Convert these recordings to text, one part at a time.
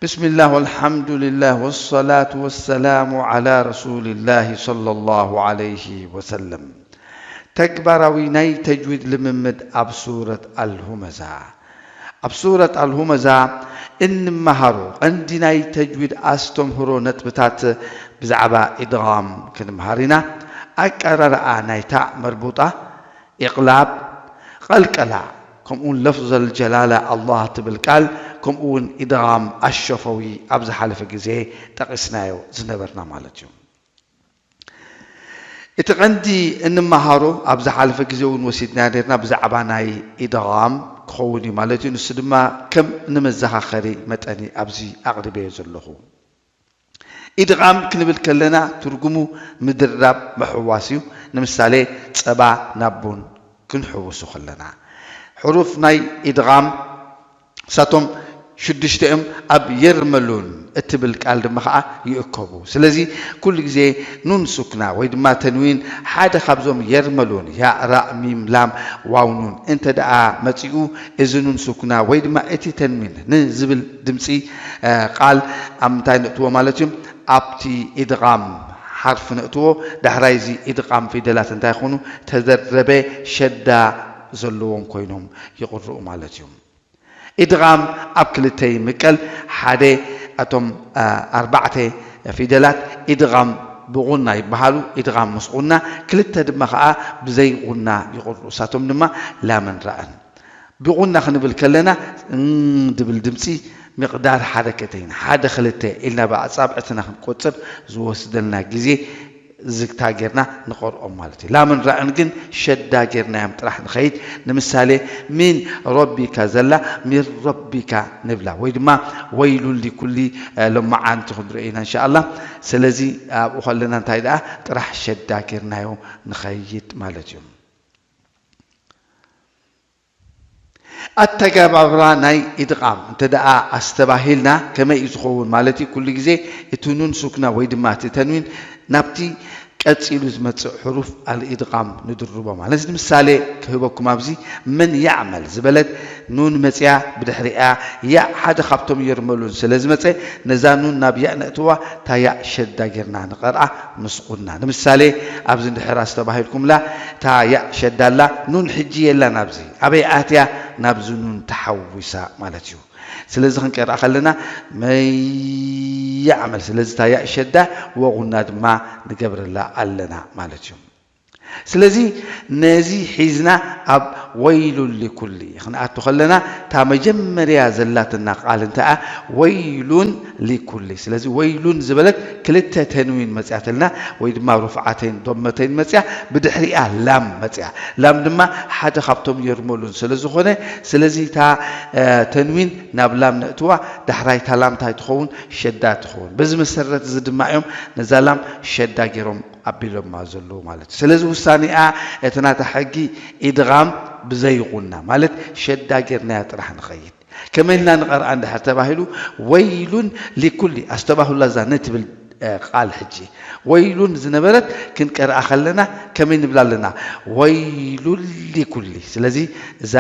ብስሚላህ ወልሓምዱሊላህ ወሰላቱ ወሰላሙ ዓላ ረሱሊላህ ሰለላሁ ዓለይሂ ወሰለም። ተግባራዊ ናይ ተጅዊድ ልምምድ ኣብ ሱረት ኣልሁመዛ። ኣብ ሱረት ኣልሁመዛ እንመሃሮ ቀንዲ ናይ ተጅዊድ ኣስተምህሮ ነጥብታት ብዛዕባ ኢድጋም ክንምሃር ኢና። ኣቀራርኣ ናይ ታእ መርቡጣ፣ ኢቕላብ፣ ቀልቀላ፣ ከምኡውን ለፍዘል ጀላላ ኣላህ ትብል ቃል፣ ከምኡውን ኢድጋም ኣሸፈዊ ኣብ ዝሓለፈ ግዜ ጠቒስናዮ ዝነበርና ማለት እዩ። እቲ ቀንዲ እንመሃሮ ኣብ ዝሓለፈ ግዜ እውን ወሲድና ነርና ብዛዕባ ናይ ኢድጋም ክኸውን እዩ ማለት እዩ። ንሱ ድማ ከም ንመዘኻኸሪ መጠኒ ኣብዚ ኣቕሪበዮ ዘለኹ። ኢድጋም ክንብል ከለና ትርጉሙ ምድርራብ ምሕዋስ እዩ። ንምሳሌ ጸባ ናብ ቡን ክንሕውሱ ከለና። ሕሩፍ ናይ ኢድጋም ሳቶም ሽዱሽተ እዮም። ኣብ የርመሉን እትብል ቃል ድማ ኸዓ ይእከቡ። ስለዚ ኩሉ ግዜ ኑን ሱክና ወይ ድማ ተንዊን ሓደ ካብዞም የርመሉን፣ ያእ፣ ራእ፣ ሚም፣ ላም፣ ዋው፣ ኑን እንተ ደኣ መጺኡ፣ እዚ ኑን ሱክና ወይ ድማ እቲ ተንዊን ንዝብል ድምጺ ቃል ኣብ ምንታይ ነእትዎ ማለት እዩ? ኣብቲ ኢድጋም ሓርፊ ነእትዎ። ዳሕራይ እዚ ኢድጋም ፊደላት እንታይ ይኾኑ? ተደረበ ሸዳ ዘለዎም ኮይኖም ይቕርኡ ማለት እዩ። ኢድጋም ኣብ ክልተ ይምቀል። ሓደ፣ እቶም ኣርባዕተ ፊደላት ኢድጋም ብጉና ይበሃሉ፣ ኢድጋም ምስ ጉና። ክልተ ድማ ኸዓ ብዘይ ጉና ይቕርኡ። እሳቶም ድማ ላምን ራእን። ብጉና ክንብል ከለና እም ድብል ድምፂ ሚቕዳር ሓረከተይን ሓደ ክልተ ኢልና ብኣፃብዕትና ክንቆፅር ዝወስደልና ግዜ ዝግታ ጌርና ንቐርኦም ማለት እዩ። ላምን ራእን ግን ሸዳ ጌርናዮም ጥራሕ ንኸይድ። ንምሳሌ ሚን ረቢካ ዘላ ሚን ረቢካ ንብላ፣ ወይ ድማ ወይሉን ሊኩሊ ሎመዓንቲ ክንሪኦ ኢና እንሻኣላ። ስለዚ ኣብኡ ከለና እንታይ ደኣ ጥራሕ ሸዳ ጌርናዮ ንኸይድ ማለት እዩ። ኣተገባብራ ናይ ኢድቓም እንተ ደኣ ኣስተባሂልና ከመይ እዩ ዝኸውን ማለት እዩ? ኩሉ ግዜ እቲ ኑን ሱክና ወይ ድማ እቲ ተንዊን ናብቲ ቀጺሉ ዝመጽእ ሕሩፍ ኣልኢድቓም ንድርቦ ማለት እዩ። ምሳሌ ክህበኩም ኣብዚ መን ያዕመል ዝበለት ኑን መጽያ ብድሕሪኣ ያእ ሓደ ካብቶም የርመሉን ስለ ዝመጸ ነዛ ኑን ናብ ያእ ነእትዋ እታ ያእ ሸዳ ጌርና ንቐርኣ ምስ ቁና። ንምሳሌ ኣብዚ እንድሕር ኣስተባሂልኩምላ እታ ያእ ሸዳ ኣላ ኑን ሕጂ የላን ኣብዚ ኣበይ ኣትያ ናብዚ ኑን ተሓዊሳ ማለት እዩ። ስለዚ ክንቀርኣ ከለና መን ያዕመል ስለዚ እታ ያእ ሸዳ ወቑና ድማ ንገብረላ ኣለና ማለት እዩ። ስለዚ ነዚ ሒዝና ኣብ ወይሉን ሊኩሊ ክንኣቱ ከለና እታ መጀመርያ ዘላትና ቃል እንተኣ ወይሉን ሊኩሊ። ስለዚ ወይሉን ዝበለት ክልተ ተንዊን መፅያትልና ወይ ድማ ሩፍዓተይን ዶመተይን መፅያ ብድሕሪኣ ላም መፅያ። ላም ድማ ሓደ ካብቶም የርመሉን ስለ ዝኾነ ስለዚ እታ ተንዊን ናብ ላም ነእትዋ። ዳሕራይ እታ ላም እንታይ ትኸውን? ሸዳ ትኸውን። በዚ መሰረት እዚ ድማ እዮም ነዛ ላም ሸዳ ገይሮም ኣቢሎማ ዘለዉ ማለት እዩ። ስለዚ ውሳኔኣ እቲ ናታ ሕጊ ኢድጋም ብዘይቑና ማለት ሸዳ ጌርናያ ጥራሕ ንኸይድ። ከመይ ኢልና ንቐርኣ እንድሕር ተባሂሉ ወይሉን ሊኩሊ ኣስተባህሉላ እዛ ንትብል ቃል ሕጂ ወይሉን ዝነበረት ክንቀርኣ ከለና ከመይ ንብላ ኣለና? ወይሉን ሊኩሊ። ስለዚ እዛ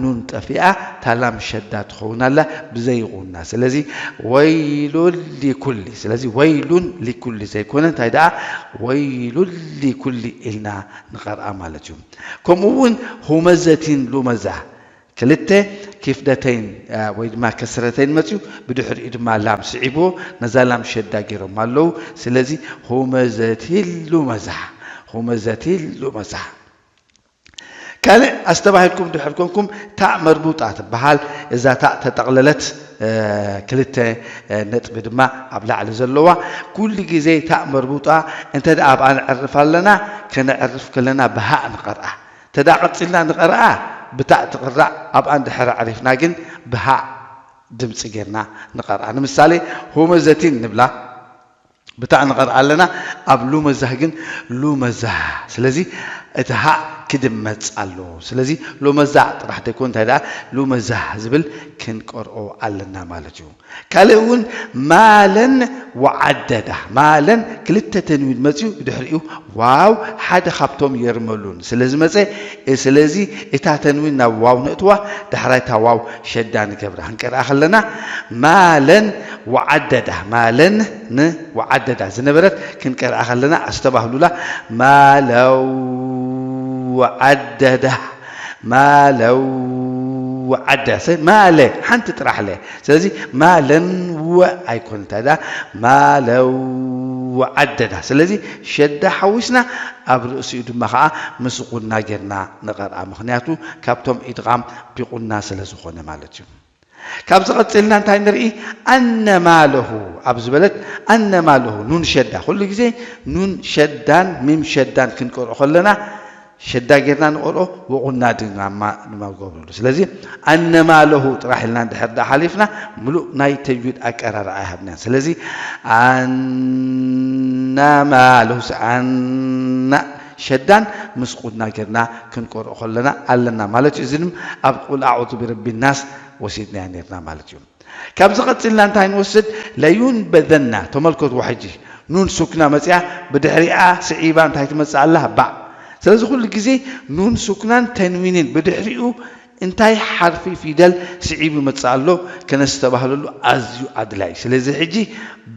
ኑን ጠፊኣ ታላም ሸዳ ትኸውን ኣላ ብዘይቑና። ስለዚ ወይሉን ሊኩሊ። ስለዚ ወይሉን ሊኩሊ ዘይኮነ እንታይ ደኣ ወይሉን ሊኩሊ ኢልና ንቐርኣ ማለት እዩ። ከምኡ እውን ሁመዘቲን ሉመዛ ክልተ ኪፍደተይን ወይ ድማ ከስረተይን መፅዩ ብድሕሪኡ ድማ ላም ስዒብዎ ነዛ ላም ሸዳ ገይሮም ኣለዉ። ስለዚ ሁመዘቲን ሉመዛ፣ ሁመዘቲን ሉመዛ። ካልእ ኣስተባሂልኩም ድሕር ኮንኩም ታእ መርቡጣ ትበሃል። እዛ ታእ ተጠቕለለት ክልተ ነጥቢ ድማ ኣብ ላዕሊ ዘለዋ ኩሉ ግዜ ታእ መርቡጣ እንተ ደኣ ኣብኣ ንዕርፍ ኣለና ከነዕርፍ ከለና ብሃእ ንቐርኣ። ተዳ ቀጺልና ንቐርኣ ብታእ ትቕራእ ኣብኣ እንድሕር ኣዕሪፍና ግን ብሃእ ድምፂ ጌርና ንቐርኣ። ንምሳሌ ሁመዘቲን ንብላ ብታእ ንቐርኣ ኣለና ኣብ ሉመዛህ ግን ሉመዛህ። ስለዚ እቲ ሃእ ክድመጽ ኣለዎ። ስለዚ ሎመዛዕ ጥራሕ ዘይኮነ እንታይ ደኣ ሉመዛህ ዝብል ክንቀርኦ ኣለና ማለት እዩ። ካልእ እውን ማለን ወዓደዳ፣ ማለን ክልተ ተንዊን መፅዩ ብድሕሪኡ ዋው ሓደ ካብቶም የርመሉን ስለ ዝመፀ፣ ስለዚ እታ ተንዊን ናብ ዋው ነእትዋ፣ ዳሕራይ እታ ዋው ሸዳ ንገብራ። ክንቀርኣ ከለና ማለን ወዓደዳ፣ ማለን ንወዓደዳ ዝነበረት ክንቀርኣ ከለና ኣስተባህሉላ፣ ማለው ወዓደዳ፣ ማለው ወዓደ ሰ ማለ ሓንቲ ጥራሕ ለ። ስለዚ ማለን ወ ኣይኮን እንታይ ዳ ማለው ወዓደዳ። ስለዚ ሸዳ ሓዊስና ኣብ ርእሲኡ ድማ ከዓ ምስ ቁና ጌርና ንቐርኣ፣ ምክንያቱ ካብቶም ኢድቓም ቢቑና ስለ ዝኾነ ማለት እዩ። ካብዚ ቀፂልና እንታይ ንርኢ? ኣነማለሁ ኣብ ዝበለት ኣነማለሁ ኑን ሸዳ፣ ኩሉ ግዜ ኑን ሸዳን ሚም ሸዳን ክንቀርኦ ከለና ሸዳ ጌርና ንቐርኦ፣ ወቑና ድማ ንገብረሉ። ስለዚ ኣነማለሁ ጥራሕ ኢልና እንድሕር ደኣ ሓሊፍና ምሉእ ናይ ተጅዊድ ኣቀራርዓ ኣይሃብናን። ስለዚ ኣነማለሁ ኣና ሸዳን ምስ ቁና ጌርና ክንቀርኦ ከለና ኣለና ማለት እዩ። እዚ ድማ ኣብ ቁል ኣዑዙ ብረቢ ናስ ወሲድናያ ኔርና ማለት እዩ። ካብዚ ቀፂልና እንታይ ንወስድ? ለዩንበዘና። ተመልከትዎ ሕጂ ኑን ሱክና መፅያ፣ ብድሕሪኣ ስዒባ እንታይ ትመፅእ ኣላ? ባዕ። ስለዚ ኩሉ ግዜ ኑን ሱክናን ተንዊንን ብድሕሪኡ እንታይ ሓርፊ ፊደል ስዒቡ ይመፅእ ኣሎ ከነስተባህለሉ ኣዝዩ ኣድላይ። ስለዚ ሕጂ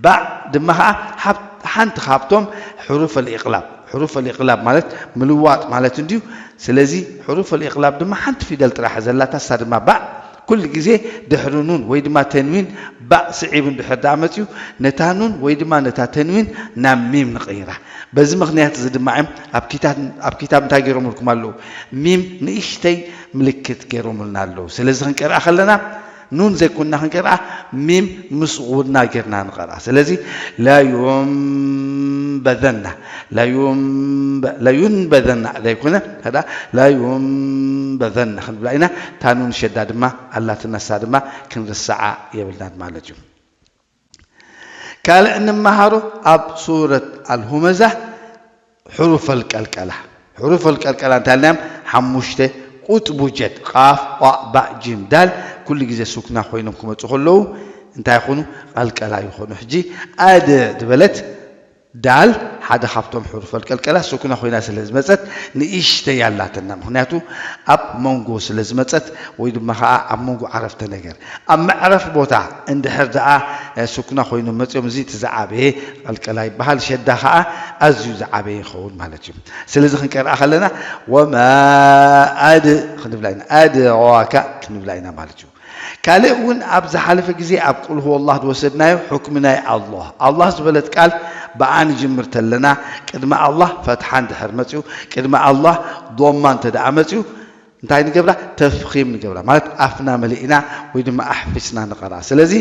ባዕ ድማ ከዓ ሓብ- ሓንቲ ካብቶም ሕሩፍ ኣልኢቅላብ፣ ሕሩፍ ኣልኢቅላብ ማለት ምልዋጥ ማለት እንድዩ። ስለዚ ሕሩፍ ኣልኢቅላብ ድማ ሓንቲ ፊደል ጥራሕ ዘላታ፣ እሳ ድማ ባዕ። ኩሉ ግዜ ድሕሪ ኑን ወይ ድማ ተንዊን ባእ ስዒቡ እንድሕር ደኣ መፅዩ፣ ነታ ኑን ወይ ድማ ነታ ተንዊን ናብ ሚም ንቕይራ። በዚ ምኽንያት እዚ ድማ እዮም ኣብ ኪታብ፣ ኣብ ኪታብ እንታይ ገይሮምልኩም ኣለዉ? ሚም ንእሽተይ ምልክት ገይሮምልና ኣለዉ። ስለዚ ክንቀርኣ ከለና ኑን ዘይኮንና ክንቀርኣ ሚም ምስ ቁና ጌርና ንቐርኣ። ስለዚ ለዩንበዘና፣ ለዩንበ-፣ ለዩንበዘና ዘይኮነ፣ ከዳ ለዩንበዘና ክንብላ ኢና። እታ ኑን ሸዳ ድማ ኣላትና፣ እሳ ድማ ክንርስዓ የብልናን ማለት እዩ። ካልእ እንመሃሮ ኣብ ሱረት ኣልሁመዛ ሕሩፍ ኣልቀልቀላ። ሕሩፍ ኣልቀልቀላ እንታይ ኢልናዮም? ሓሙሽተ ቁጥቡ ጀድ፣ ቃፍ፣ ቋእ፣ ባእ፣ ጂም፣ ዳል፣ ኩሉ ግዜ ሱክና ኮይኖም ክመፁ ከለዉ እንታይ ይኾኑ? ቀልቀላ ይኾኑ። ሕጂ ኣድ ዝበለት ዳል ሓደ ካብቶም ሕሩፍ ኣልቀልቀላ ሱክና ኮይና ስለ ዝመፀት ንእሽተይ ኣላትና። ምኽንያቱ ኣብ መንጎ ስለ ዝመፀት ወይ ድማ ከዓ ኣብ መንጎ ዓረፍተ ነገር። ኣብ መዕረፍ ቦታ እንድሕር ደኣ፣ እ፣ ሱክና ኮይኑ መፅዮም፣ እዚ እቲ ዝዓበየ ቀልቀላ ይበሃል። ሸዳ ከዓ ኣዝዩ ዝዓበየ ይኸውን ማለት እዩ። ስለዚ ክንቀርኣ ከለና ወማ ኣድ ክንብላ ኢና፣ ኣድራካ ክንብላ ኢና ማለት እዩ። ካልእ እውን ኣብ ዝሓለፈ ግዜ ኣብ ቁል ሁወ ኣላህ ዝወሰድናዮ ሕክሚ ናይ ኣላህ። ኣላህ ዝበለት ቃል ብኣ ንጅምር ተለና፣ ቅድሚ ኣላህ ፈትሓ እንድሕር መፅዩ፣ ቅድሚ ኣላህ ዶማ እንተ ደኣ መፅዩ፣ እንታይ ንገብራ? ተፍኺም ንገብራ። ማለት ኣፍና መሊእና ወይ ድማ ኣሕፊስና ንቐርኣ። ስለዚ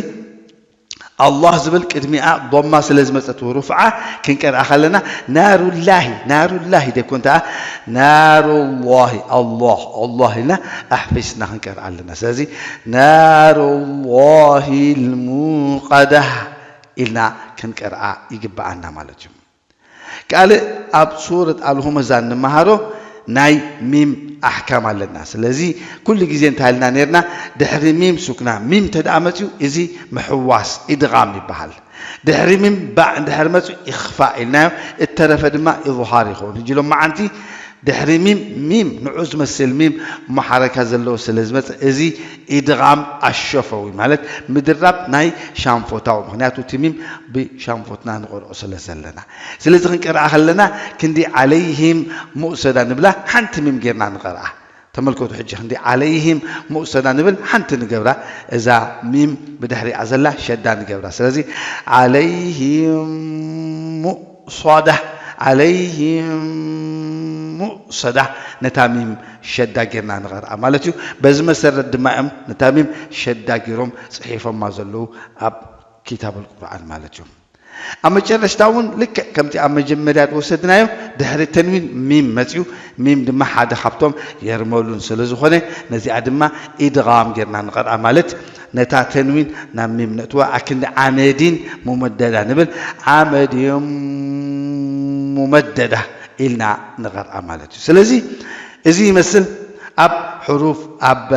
ኣላህ ዝብል ቅድሚኣ ዶማ ስለ ዝመፀት ሩፍዓ ክንቀርኣ ከለና ናሩላሂ፣ ናሩላሂ ደኮ እንተኣ ናሩላሂ፣ ኣላህ፣ ኣላህ ኢልና ኣሕፊስና ክንቀርኣ ኣለና። ስለዚ ናሩላሂ ልሙቀዳ ኢልና ክንቀርኣ ይግብኣና ማለት እዩ። ካልእ ኣብ ሱረት ኣልሁመዛ እንመሃሮ ናይ ሚም ኣሕካም ኣለና። ስለዚ ኩሉ ግዜ እንታይ ኢልና ነርና? ድሕሪ ሚም ሱክና፣ ሚም እንተ ደኣ መፅዩ፣ እዚ ምሕዋስ፣ ኢድጋም ይበሃል። ድሕሪ ሚም ባእ እንድሕር መፅዩ፣ ኢኽፋእ ኢልናዮ፣ እተረፈ ድማ ኢዝሃር ይኸውን። ሕጂ ሎም መዓንቲ ድሕሪ ሚም፣ ሚም ንዑ ዝመስል ሚም እሞ ሓረካ ዘለዎ ስለ ዝመፀ፣ እዚ ኢድጋም ኣሸፈዊ ማለት ምድራብ ናይ ሻንፎታዊ፣ ምኽንያቱ እቲ ሚም ብሻንፎትና ንቐርኦ ስለ ዘለና። ስለዚ ክንቀርኣ ከለና ክንዲ ዓለይሂም ሙእሰዳ ንብላ፣ ሓንቲ ሚም ጌርና ንቐርኣ። ተመልከቱ፣ ሕጂ ክንዲ ዓለይሂም ሙእሰዳ ንብል፣ ሓንቲ ንገብራ። እዛ ሚም ብድሕሪኣ ዘላ ሸዳ ንገብራ። ስለዚ ዓለይሂም ሙእሰዳ፣ ዓለይሂም ሙእሰዳ፣ ነታ ሚም ሸዳ ጌርና ንቐርኣ ማለት እዩ። በዚ መሰረት ድማ እዮም ነታ ሚም ሸዳ ጌሮም ጽሒፎማ ዘለዉ ኣብ ኪታብ ኣልቁርኣን ማለት እዩ። ኣብ መጨረሽታ እውን ልክዕ ከምቲ ኣብ መጀመርያ ዝወሰድናዮ፣ ድሕሪ ተንዊን ሚም መፅዩ፣ ሚም ድማ ሓደ ካብቶም የርመሉን ስለ ዝኾነ፣ ነዚኣ ድማ ኢድጋም ጌርና ንቐርኣ፣ ማለት ነታ ተንዊን ናብ ሚም ነእትዋ፣ ኣክንዲ ዓመዲን ሙመደዳ ንብል፣ ዓመዲን ሙመደዳ ኢልና ንቐርኣ ማለት እዩ። ስለዚ እዚ ይመስል ኣብ ሕሩፍ ኣብ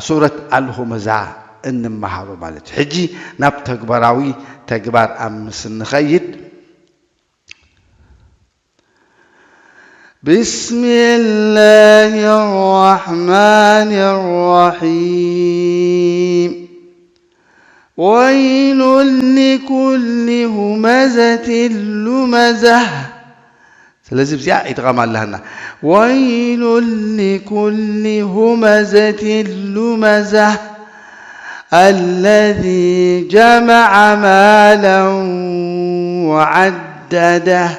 ሱረት ኣልሁመዛ እንመሃሮ ማለት እዩ። ሕጂ ናብ ተግባራዊ ተግባር ኣብ ምስ እንኸይድ፣ بسم الله الرحمن الرحيم. ويل لكل همزة لمزة. ስለዚ እዚኣ ኢድጋም ኣለሃና። ويل لكل همزة لمزة الذي جمع مالا وعدده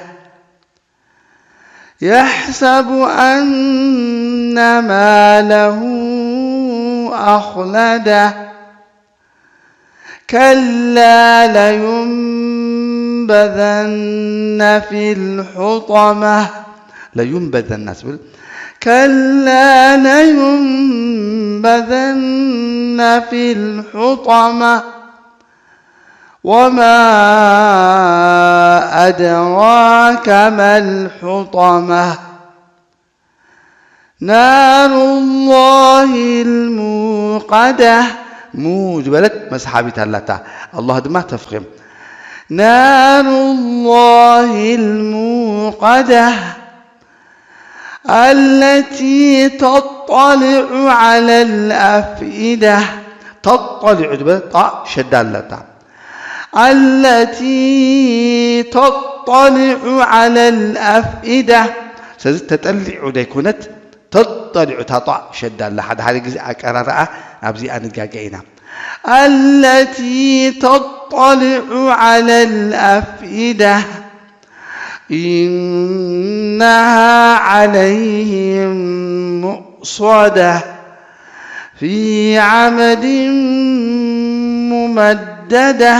يحسب أن ماله أخلده كلا لينبذن في الحطمة. ለዩንበዘና ስብል كلا لينبذن في الحطمة وما أدراك ما الحطمة نار الله الموقدة. ሙ ዝበለት መስሓቢት ኣላታ፣ ኣላህ ድማ ተፍኺም። نار الله الموقدة التي تطلع على الأفئدة. ተጠሊዑ ዝበለት ጣእ ሸዳ ኣለታ። التي تطلع على الأفئدة. ስለዚ ተጠሊዑ ዘይኮነት ተጠሊዑ፣ እታ ጣእ ሸዳ ኣላ። ሓደ ሓደ ግዜ ኣቀራርኣ ኣብዚኣ ንጋገ ኢና። التي تطلع على الأفئدة إنها عليهم مؤصدة في عمد ممددة.